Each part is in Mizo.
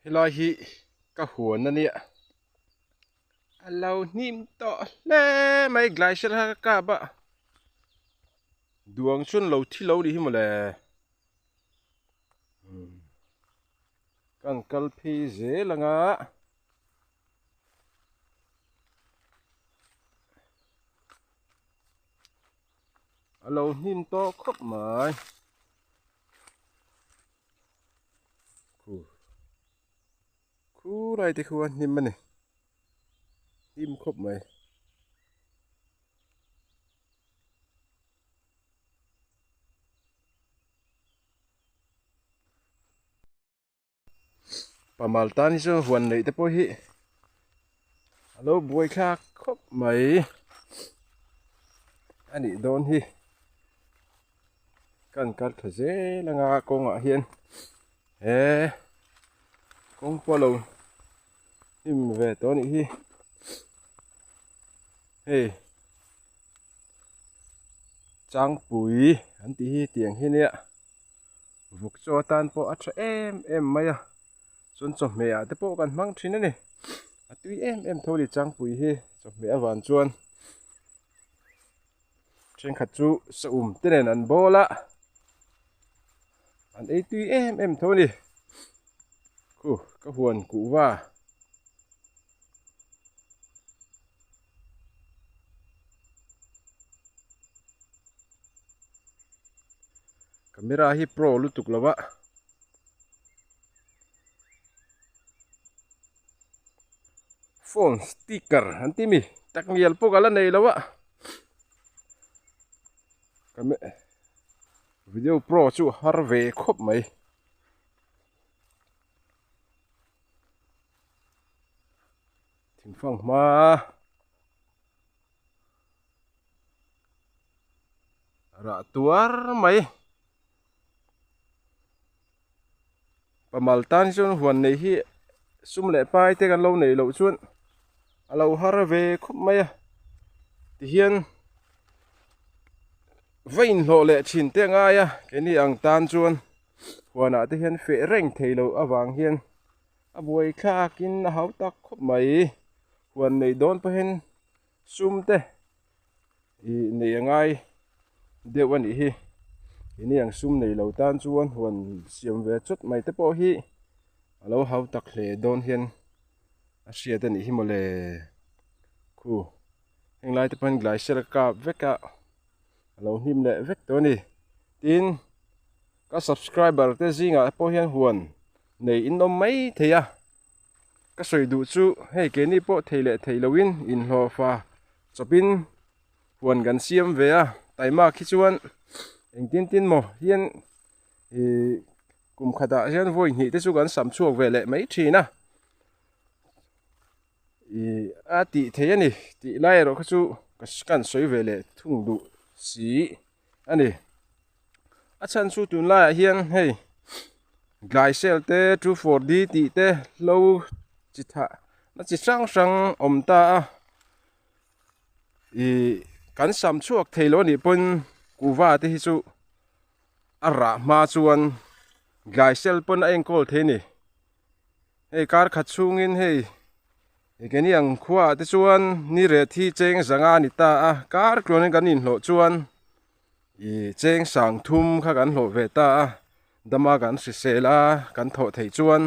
Helai hi ka huan a nia a lo hnim tawh hle mai glacier kha ka kap a duang chuan lo thi lo nih hi mawle kan kal phei zel ang a. A lo hnim tawh khawp mai. Khu khu lai te khu a hnim a ni hnim khawp mai. Pamal tan hi chu huan neih te pawh hi a lo buai thlak khawp mai a nih dawn hi kan kal tha zel anga kawngah hian he kawng pawh a lo hnim ve tawh a nih hi hei changpui an tih hi tiang hi nia. Vuk chaw atan pawh a tha em em mai a chuan chawhmeh ah te pawh kan hmang thin a ni a tui em em tho a ni changpui hi chawhmeh avang chuan thenkhat chu saum te nen an bawl a an ei tui em em tho a ni khu ka huan kuhva. Camera hi pro lutuk lo a phone sticker an ti mi tak ngial pawh ka la nei lo a video pro chu har ve khawp mai. Thingfang hma. Rah tuar mai. Pamal tan hi chuan huan nei hi sum leh pai te kan lo neih loh chuan a lo har ve khawp mai a. Tihian va inhlawh leh thin te a ngai a keini ang tan chuan huanah te hian feh reng thei loh avang hian a buai thlakin a hau tak khawp mai. Huan nei dawn pawhin sum te ih nei a ngai deuh a nih hi ini ang sum nei lo tan chuan huan siam ve chawt mai te pawh hi a lo hau tak hle dawn hian a hriat a nih hi mawle khu heng lai te pawh hian glacier a kap vek a a lo hnim leh vek tawh a ni tin ka subscriber te zingah pawh hian huan nei in awm mai thei a. Ka sawi duh chu hei keini pawh thei leh thei loin inhlawhfa chawpin huan kan siam ve a taima khi chuan engtin tin maw hian ih kum khatah hian vawi hnih te chu kan sam chhuak ve leh mai thin a ih a tih theih a ni tih lai erawh kha chu ka sawi ve leh thung duh si a ni. A chhan chu tunlaiah hian hei Glycel te 2,4-D tih te hlo chi thah na chi hrang hrang awm ta a ih kan sam chhuak thei lo anih pawn kuhva te hi chu a rah hma chuan Glycel pawn a enkawl thei a ni hei kar khat chhungin hei engkeni ang khuaah te chuan ni ret hi cheng zanga a ni ta a kar tluanin kan inhlawh chuan. Ih cheng sang thum kha kan hlawh ve ta a dama kan hrisel a kan thawh theih chuan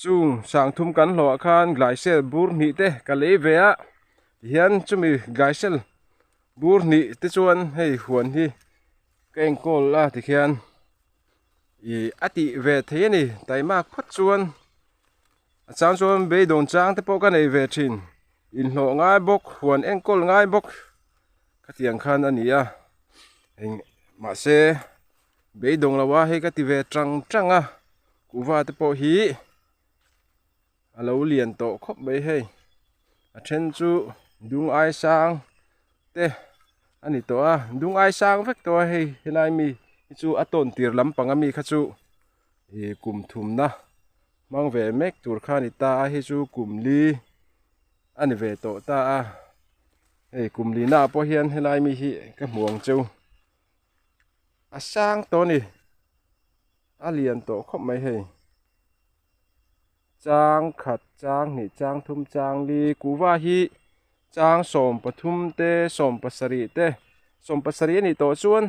chung sang thum kan hlawh ah khan glaisel bur hnih te ka lei ve a tihian chumi glaisel bur hnih te chuan hei huan hi ka enkawl a tikhian ih a tih ve thei a ni taimak phawt chuan a chang chuan beidawn chang te pawh ka nei ve thin inhlawh ngai bawk huan enkawl ngai bawk. Khatiang khan a ni a eng mahse beidawng lo a hei ka ti ve tang tang a kuhva te pawh hi a lo lian tawh khawp mai hei a then chu dung ai sang te a ni tawh a dung ai sang vek tawh a hei helai mi hi chu a tawn tir lampang ami kha chu ih kum thumna hmang ve mek tur kha a ni ta a hei chu kum li a ni ve tawh ta a. Hei kum lina ah pawh hian helai mi hi ka hmu ang cheu a sang tawh a ni a lian tawh khawp mai hei. Chang khat, chang hnih, chang thum, chang li, kuhva hi chang 13 te, 17 te, 17 a nih tawh chuan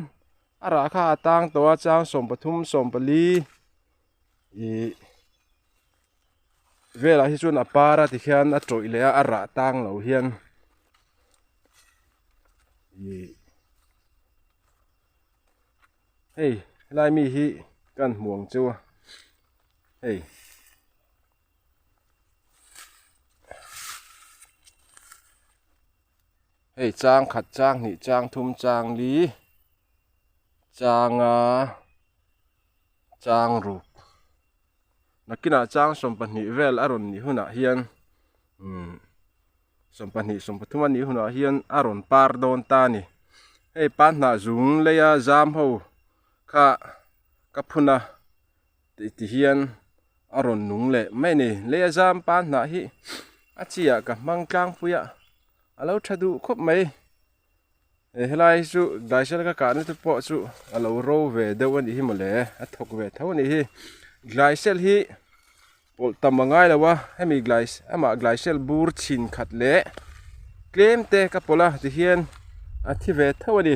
a rah kha a tang tawh a, chang 13, 14 ih velah hi chuan a par a tikhian a tawih leh a, a rah tang lo hian ih hei helai mi hi kan hmu ang chu a. Hei. Hei chang khat chang hnih chang thum chang li changa chang ruk nakinah chang 12 vel a rawn nih hunah hian umm 12 13 a nih hunah hian a rawn par dawn ta a ni hei pan hnah zung leia zam ho kha ka phun a. Tih ti hian a rawn nung leh mai a ni. Lei a zam pa hnah hi a chi ah ka hmang tlangpui a, a lo tha duh khawp mai. He helai hi chu daisel ka kahna te pawh chu a lo ro ve deuh a nih hi mawle, a thawk ve tho a nih hi. Glaisel hi pawlh tam a ngai lo a, hemi glai amah glaisel bur chhin khat leh tlem te ka pawlh a tihian a thi ve tho a ni.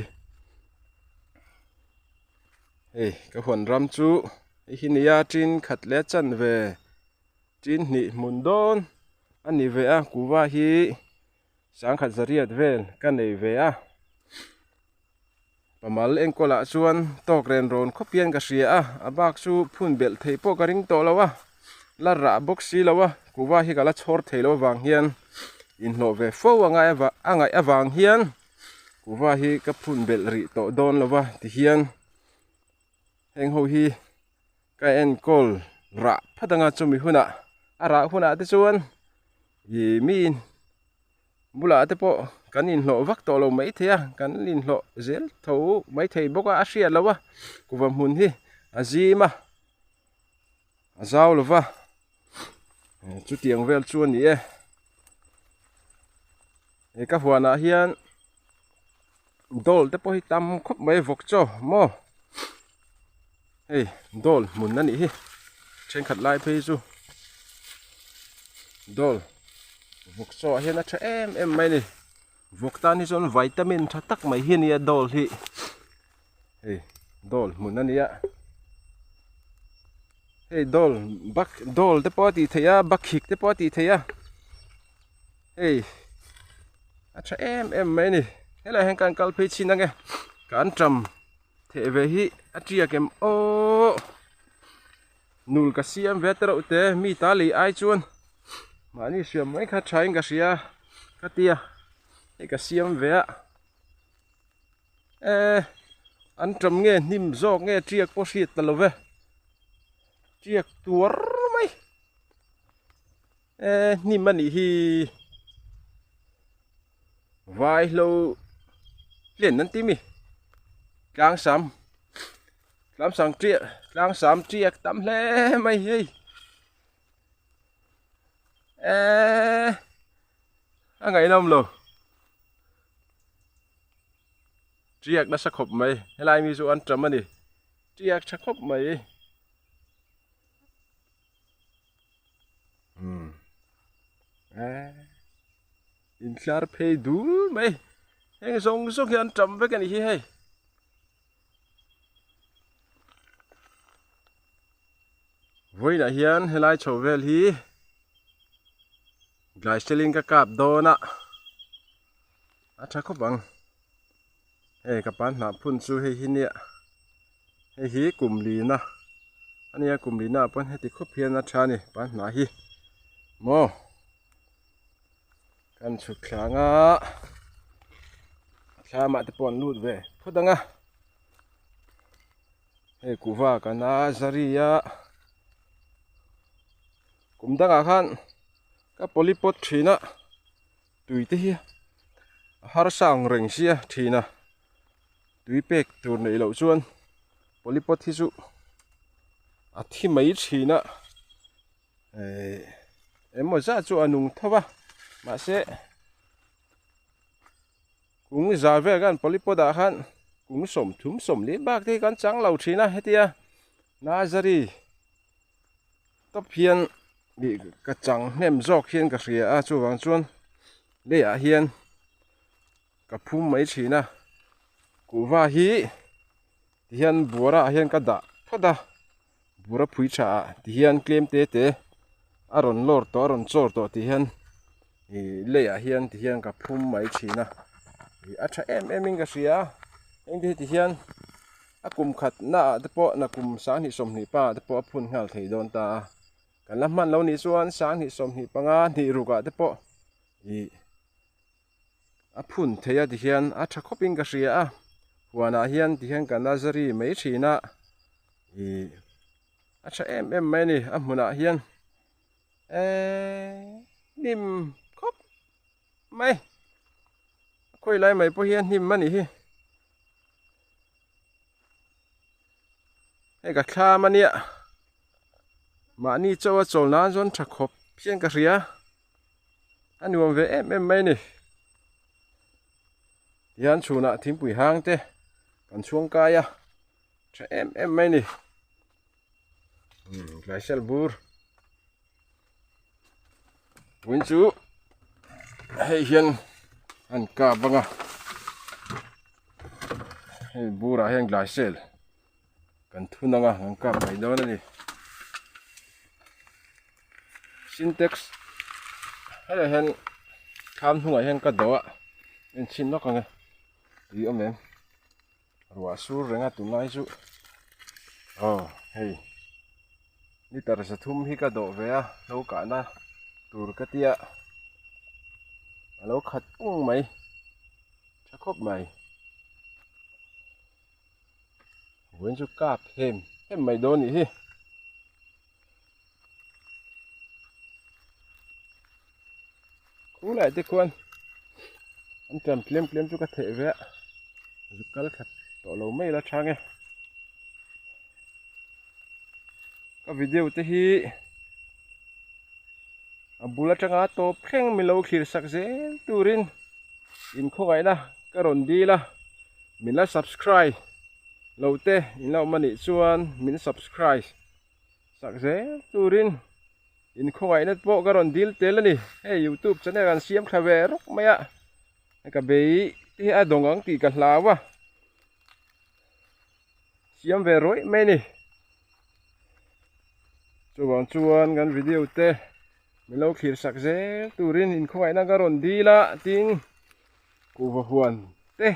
Hei ka huan ram chu hei hi nia tin khat leh chan ve tin hnih hmun dawn a ni ve a kuhva hi sangkhat zariat vel ka nei ve a pamal enkawl ah chuan tawk ren rawn khawp hian ka hria a a bak chu phun belh theih pawh ka ring tawh lo a la rah bawk si lo a kuhva hi ka la chhawr thei lo avang hian inhlawh ve fo a ngaih avang hian. Kuhva hi ka phun belh rih tawh dawn lo va tihian heng ho hi ka enkawl rah phat anga chumi hunah a rah hunah te chuan ih miin bulah te pawh kan inhlawh vak tawh lo maithei a kan inhlawh zel tho maithei bawk a a hriat loh a kuhva hmun hi a zim a a zau lo va chutiang vel chu a ni e. He ka huanah hian dawl te pawh hi tam khawp mai vawk chaw maw hei dawl hmun a nih hi thenkhat lai phei chu dawl vawk chaw ah hian a tha em em mai a ni vawk tan hi chuan vitamin tha tak mai hi a nia dawl hi hei dawl hmun a nia hei dawl bak dawl te pawh a tih theih a bakhik te pawh a tih theih a. Hei a tha em em mai a ni helaiah hian kan kal phei chhin ange kan tam theh ve hi a tiak em aww nul ka siam ve ta reuh te mi ta lei ai chuan mahni hriam mai kha tha in ka hria ka tia hei ka siam ve a eh an tam nge hnim zawk nge tiak pawh hriat ta lo ve tiak tuar mai. Eh hnim a nih hi vaihlo hlian an ti mi tlang sam tlang sam tiak tlang sam tiak tam hle mai hei eh a ngaihnawm lo tiak nasa khawp mai helai mi chu an tam a ni tiak tha khawp mai. Intlar phei dul mai heng zawng zawng hi an tam vek a ni hi hei vawiinah hian helai chho vel hi glyceline ka kap dawn a a tha khawp ang hei ka pan hnah phun chu hei hi nia hei hi kum lina a nia kum lina ah pawn heti khawp hian a tha a ni pan hnah hi maw kan chhuk thlang a thlam ah te pawh an lut ve phawt ang a hei kuhva kan a zari a kum dangah khan ka polypot thin a. Tui te hi a harsa ang reng sia thin a, tui pek tur neih loh chuan polypot hi chu a thi mai thin a, eh engemaw zat chu a nung tho va mahse kung za vel khan polypot ah khan kung 30 40 bak te hi kan chang lo thin a hetia nursery tawp hian. Ih ka chang hnem zawk hian ka hria a chuvang chuan leiah hian ka phum mai thin a kuhva hi tihian buara ah hian ka dah phawt a bura phui tha ah tihian tlem te te a rawn lawr tawh a rawn chawr tawh tih hian ih leiah hian tihian ka phum mai thin a ih a tha em em in ka hria a eng te hi tihian a kum khat naah te pawh nakum 2020 pa ah te pawh a phun nghal thei dawn ta a. Kan la hman lo nih chuan 2025 hnih ruk ah te pawh ih a phun thei a tihian a tha khawp in ka hria a huan ah hian tihian ka nursery mai thin a ih a tha em em mai a ni a hmunah hian eee hnim khawp mai a khawi lai mai pawh hian hnim a nih hi. Hei ka thlam a nia mahni chaw a chawl nan chuan tha khawp hian ka hria a nuam ve em em mai a ni tihian chhunah thingpui hang te kan chhuang kai a tha em em mai a ni umm tlai sel bur tun chu hei hian an kap ang a hei burah hian glaisel kan thun ang a kan kap mai dawn a ni sintex helaiah hian thlam hnungah hian ka dawh a enchhin lawk ang e tui awm em. Ruah sur reng a tunlai chu aw hei liter 300 hi ka dawh ve a lo kahna tur ka tia a lo khat pung mai tha khawp mai vawiin chu kap hem hem mai dawn nih hi. Khulai te khuan an ṭan tlem tlem chu ka theh ve a zuk kal khat tawh lo mai la chang e ka video te hi a bul atanga tawp thleng min lo thlir sak zel turin in khawngaihna ka rawn dil a min la subscribe lo te in la awm anih chuan min subscribe sak zel turin. Inkhawngaihna pawh ka rawn dil tel a ni. Hei youtube channel an siam thla ve rawk mai a. Ka bei te hi a dawng ang tih ka hlau a. Siam ve rawih mai a ni. Chuvang chuan kan video te min lo thlir sak zel turin inkhawngaihna ka rawn dil a tin kuhva huan te.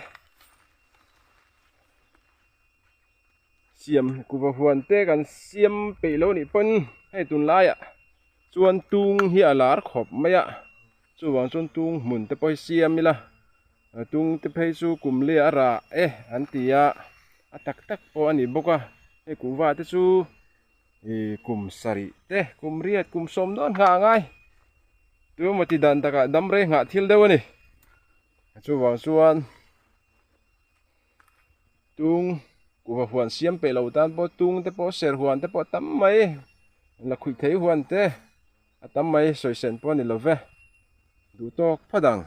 Siam kuva huan te kan siam peih lo nih pawn hei tunlaiah chuan tung hi a lar khawp mai a chuvang chuan tung hmun te pawh hi siam ila tung te phei chu kum leh a rah e an ti a a tak tak pawh a ni bawk a hei kuva te chu ih kum sarih te kum riat kum sawm dawn nghah a ngai tu emaw ti dan takah dam rei nghah thil deuh a ni chuvang chuan. Tung kuhva huan siam peih lo tan pawh tung te pawh ser huan te pawh a tam mai la khuih thei huan te a tam mai sawi sen pawh a ni lo ve duh tawk phawt ang.